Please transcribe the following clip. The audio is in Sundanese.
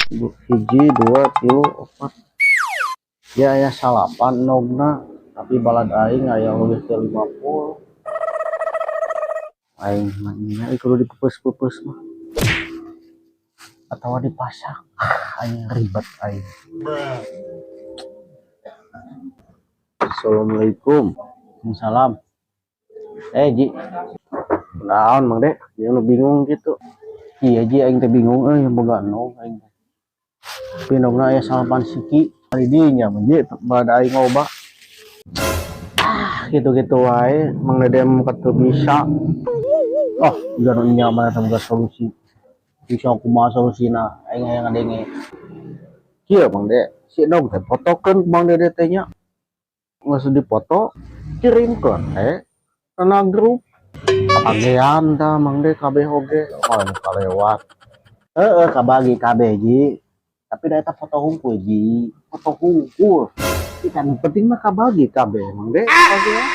Hiji, dua, tilu, opat. Ya, aya salapan endogna, tapi balad aing aya leuwih ti 50. Aing mah nya kudu dipeupeus-peupeus mah. Atawa dipasak. Ah, aing ribet aing. Assalamualaikum. Salam. Eh, Ji. Naon, Mang Dek? Dia nu bingung gitu. Iya, Ji, aing teh bingung euy, boga endog aing teh. Tapi endogna aya salapan siki. Ari dinya mah, Ji, balad aing loba. Ah, gitu-gitu wae, Mang Dede mah teu bisa. Oh, jiga nu nya mah eta boga solusi. Bisa kumaha solusina? Aing hayang ngadenge. Kieu, Mang Dek, si endog teh fotokeun ku Mang Dede teh nya. Geus dipoto, kirimkeun teh kana grup. Kabagean tah, Mang Dek, kabeh oge. Oh, nu kalewat. Heeh, kabagi kabeh, Ji. Tapi da eta foto hungkul, Ji. Foto hungkul. Ikan penting mah kabagi kabeh, Mang Dek. Kabagean.